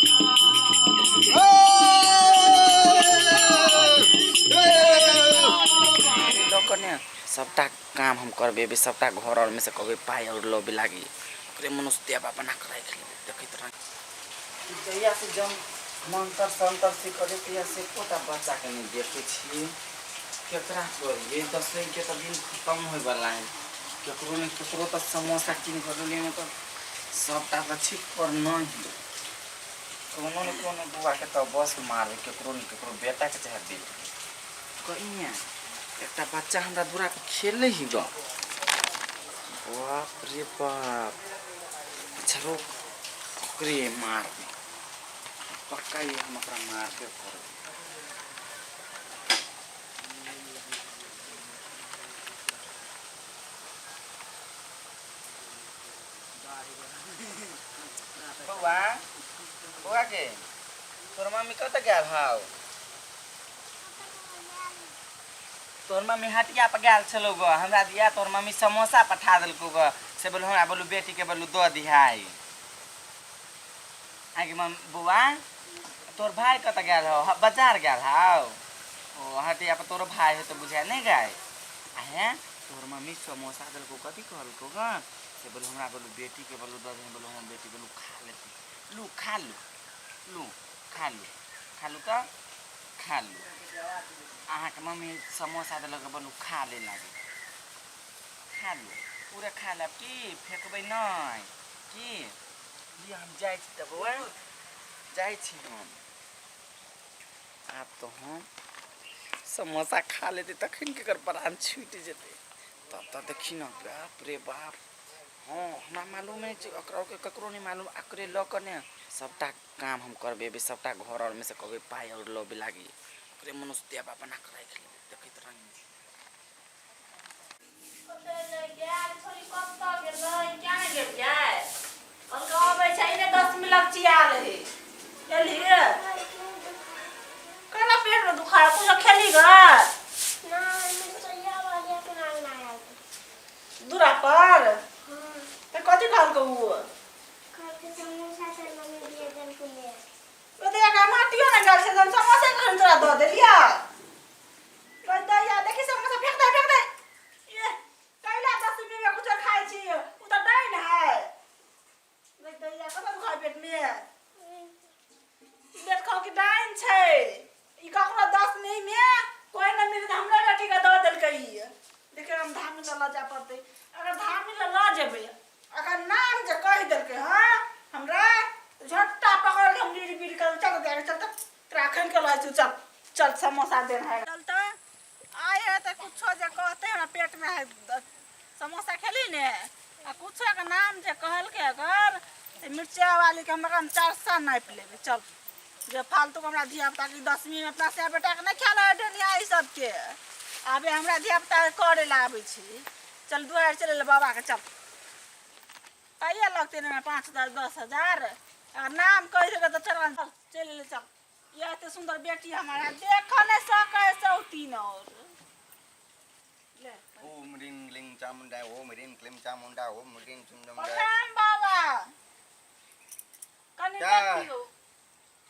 लऽ सबटा काम हम करबेबै, सबटा घर आरमे से कहबै पाइ आओर लबे लागी, ओकरे मनुष्य देवा बना कऽ राखि लेबै, देखैत रह। जहियासँ जम मंतर संतर सिखलियै तहियासँ एकोटा बच्चाके नहि देखै छियै। केकरा कहियै, दसैँके तऽ दिन खतम होइवला हइ, केकरो ने केकरो तऽ समोसा कीन कऽ देलियै ने तऽ सबटा तऽ ठीक पर नहि। कोनो ने कोनो बौआके तऽ बस मारबै, केकरो ने केकरो बेटाके चाहे बेटीके। कहिया एकटा बच्चा हमरा दुरापर खेलै ही गऽ, बाप रे बाप। अच्छा रुक, ओकरे मारबै पक्का, ये हम ओकरा मारबे करबै। बौआ, बौआ के तोहर मम्मी कतऽ गेल हौ? तोहर मम्मी हटिया पर गेल छलौ गो, हमरा दिया तोहर मम्मी समोसा पठा देलकौ गो, से बोलू हमरा बोलू बेटीके बोलू दऽ दिहाई। आगे मम्मी, बौआ तोहर भाय कतऽ गेल हौ? बाजार गेल हौ? ओ हटिया पर तोरो भाय हेतौ बुझाय नहि गाय? आ हे तोहर मम्मी समोसा देलकौ, कथी कहलकौ गो? से बोलू हमरा बोलू बेटीके बोलू दऽ दिहे, बोलू हमर बेटी बोलू खा लेतै। लू खा लू, लू खा लू, खा लू तऽ खा लू। अहाँके मम्मी समोसा देलक, बोलू खा ले लागे, खा लू, पूरा खा लेब की फेकबै नहि की? लिअ हम जाइ छी तऽ बौआ, जाइ छी हम। आब तऽ हम समोसा खा लेतै तखन केकर प्राण छूटि जेतै। तब तऽ देखी ने, बाप रे बाप। हँ हमरा मालूम अछि, ओकरा ककरो नहि मालूम, ओकरे लऽ कऽ ने सबटा काम हम करबेबै, सबटा घर आरमे से कहबै पाइ आओर लबे लागी, ओकरे मनुष्य देवा बना कऽ राखि लेबै, देखैत रही। पेट में दुखाय कुछ खेली ग दूरा पर तऽ कथी कहलकौ उ? ओते एकरा माटियो ने गेल छै, हम समोसा कखन तोरा दऽ देलियै? दैया देखी समोसा फेंक दे, फेंक दे। ये कैला दसमी में कुछो खाइ छी, उ तऽ डाइन है। दैया कतऽ दुखाय पेट में? पेट खाओ कि डाइन छै ई? ककरो दसमी में कोइ नहि मिलत, हमरा बेटी के दऽ देलकै ई। देखियौ हम धामी लऽ लऽ जाय पड़तै। अगर धामी लऽ लऽ जेबै, अगर नाम जे कहि देलकै हँ हमरा, झट्टा पकड़ के हम बीड़ बीड़ कर। चल जाके, चल तऽ तोरा एखन के लऽ चल, चल समोसा देना है। चल तऽ आइ है तऽ कुछो जे कहते हमरा पेट में है। समोसा खेली ने आ कुछो के नाम जे कहलकै अगर, तऽ मिर्चा वाली के हम 400 नापि लेबै। चल जे फालतू के हमरा धिया पुता के दसवीं में अपना से बेटा के नहीं ख्याल है डनिया ई सबके, आबे हमरा धिया पुता के करे ला आबै छी। चल दुआरि चले ले बाबा के, चल पाइए लगते ने 5,000 10,000, अगर नाम कहि देबै तऽ चल चल चलि ले चल। ये एते सुंदर बेटी हमारा देख नहीं सकै सौतीन और ले। ओम ह्रीं क्लीं चामुण्डा, ओम ह्रीं क्लीं चामुण्डा, ओम ह्रीं चुंडमुण्डा। प्रणाम बाबा, कनि क्या? देखियौ।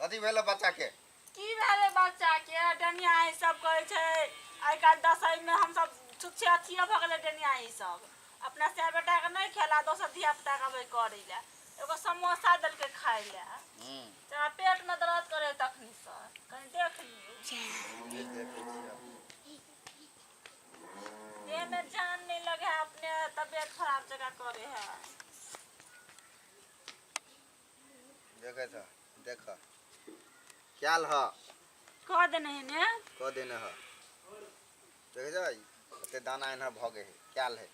कथी भेल बच्चा के? की भेलै बच्चा के? डनिया ई सब कहै छै आइ काल्हि दसैँमे हमसब छुच्छे अथिये भऽ गेलै। डनिया ई सब अपना से बेटा के नहि खेला, दोसर धिया पुता के अबै करै लए। एगो समोसा देलकै खाय लए, तोरा पेट मे दर्द करे तखनी से, कनि देख लियौ। देखै छियै। देह में जान नहीं लगे है, अपने तबियत खराब जगह करे है। देखै छ, देख क्याल ह। कह देने है ने? कह देने ह। देखै छ, एते दाना एना भऽ गेल है, क्याल है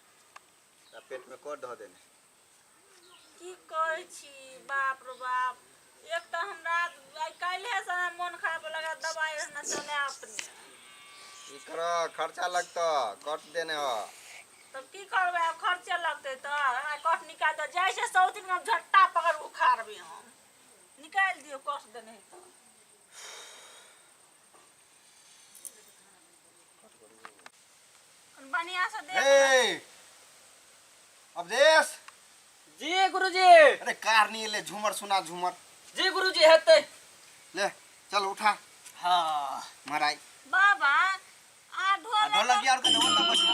आ पेट में कर धऽ देने। की कहै छी, बाप रो बाप। एक तऽ हमरा आइ काल्हिए से मोन खराब लगा, दवाइ न चले अपने। की कर खर्चा लगतऽ, कट देने ह। तब की करबै आब, खर्चे लगतै तऽ हमरा कट निकालि दो। जाइ छै सौ दिन हम झट्टा पकड़ उखाड़बै, हम निकालि दियौ कट देने है तऽ। बढ़िया से देख। ए अवधेश जी गुरुजी। अरे कार नहीं ले, झूमर सुना, झूमर। जी गुरुजी हेतै। ले चल उठा। हाँ महाराज बाबा आ ढोलक ढोलक यार के देबो तब बजबी।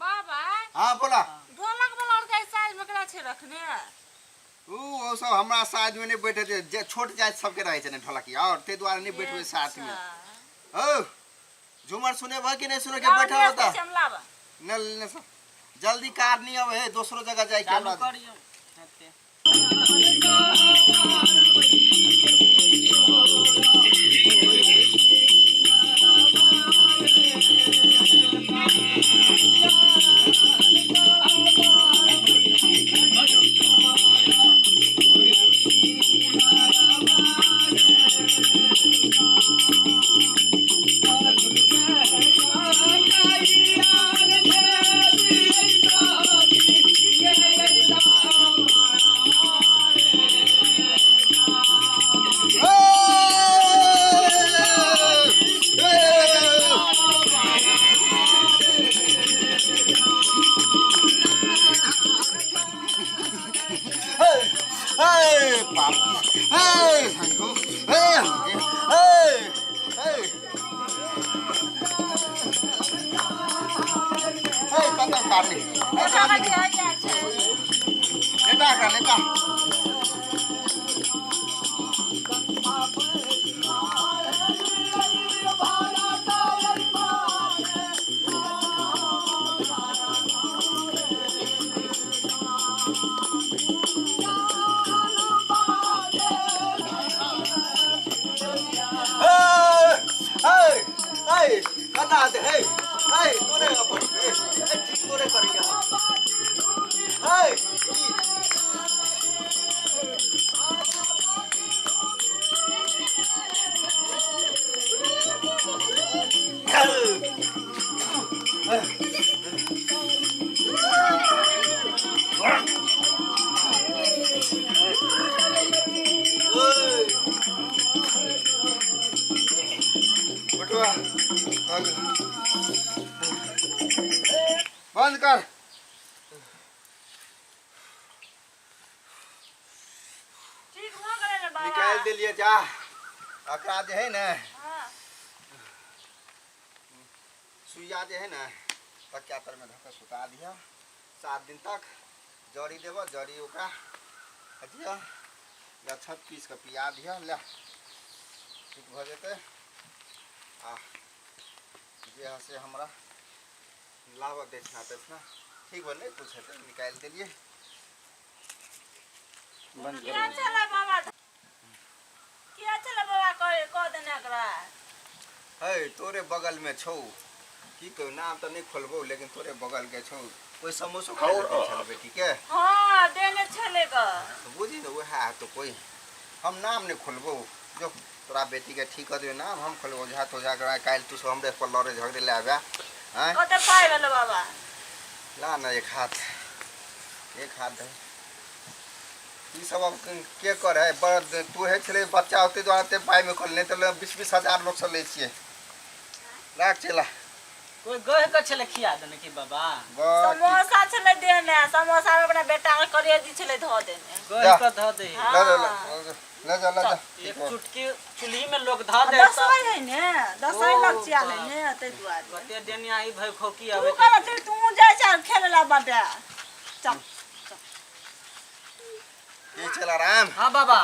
बाबा हाँ बोला। ढोलक वाला और के साइज में करा छै रखने? ऊ ओ सब हमरा साइज में नहीं बैठे छै, जे छोट जाति सबके रहै छै ने ढोलकी, और ताहि दुआरे नहीं बैठबै साथ में। ओ झूमर सुनेबह कि नहीं सुने के बैठल होता न न सब जल्दी कार नहीं आवे है, दोसरो जगह जाए के चालू हमरा। करियौ हेतै। लेटा। कता दे हे हे तोरे अपन हे ठीक तोरे करिया हे। बटुआ बंद कर। ठीक भ गेलै ने बाबा? निकालि देलियै जा। एकरा जे है ने हाँ। सुइया जे है ने तकिया तर में धऽ के सुता दिअ 7 दिन तक। जड़ी देबऽ, जड़ी ओकरा दिअ या छत पीस कऽ पिया दिअ, ले ठीक भऽ जेतै। आ जे है से हमरा लाबऽ दक्षिणा तक्षिणा ठीक भेलै, कुछ हेतै निकालि देलियै। बंद किया करू। छलै बाबा, किया छलै बाबा कह देने एकरा? है तोरे बगल में छौ, की कहू नाम तऽ नहि खोलबौ लेकिन तोरे बगल के छौ, कोई समोसो खाइ लए दै छल बेटी के? हाँ देने छलै ग। बुझी ने वएह तो कोई हम नाम नहीं खोलबौ, जो तोरा बेटी के ठीक कर दियो नाम हम खोलबौ। झा तो झा काल्हि तू सब हमरे पर लड़े झगड़े लए आबे आँय। कते पाइ भेलै बाबा? ला ना एक हाथ, एक हाथ दे। ई सब अब के करे बड़ तू है छलै बच्चा होते दुआरे ते पाइ में खोल, नहीं तऽ 20-20 हजार लोग सब लै छियै। राख चला। कोई गह के छलै खिया देने की बाबा? समोसा छलै देने, समोसा में अपना बेटा के कलेजी छलै धऽ देने। गह के धऽ दे। हाँ। ले जा ले जा ले जा। एक चुटकी चूल्ही में लोग धऽ दे। दसई है ने, दसई ओ, लग है बाप। ने, ताहि दुआरे। कते देनिया ई भई खोकी तू आबै। कहै छै तू जाइ छ खेले ला बाटे चल। की चल आराम? हाँ बाबा।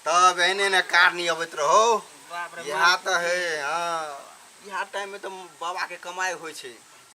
तब एहने ने कार नहीं अबैत रहो। बाप रे। यहाँ तऽ है, हाँ यहाँ टाइम में तऽ बाबा के कमाई होइ छै।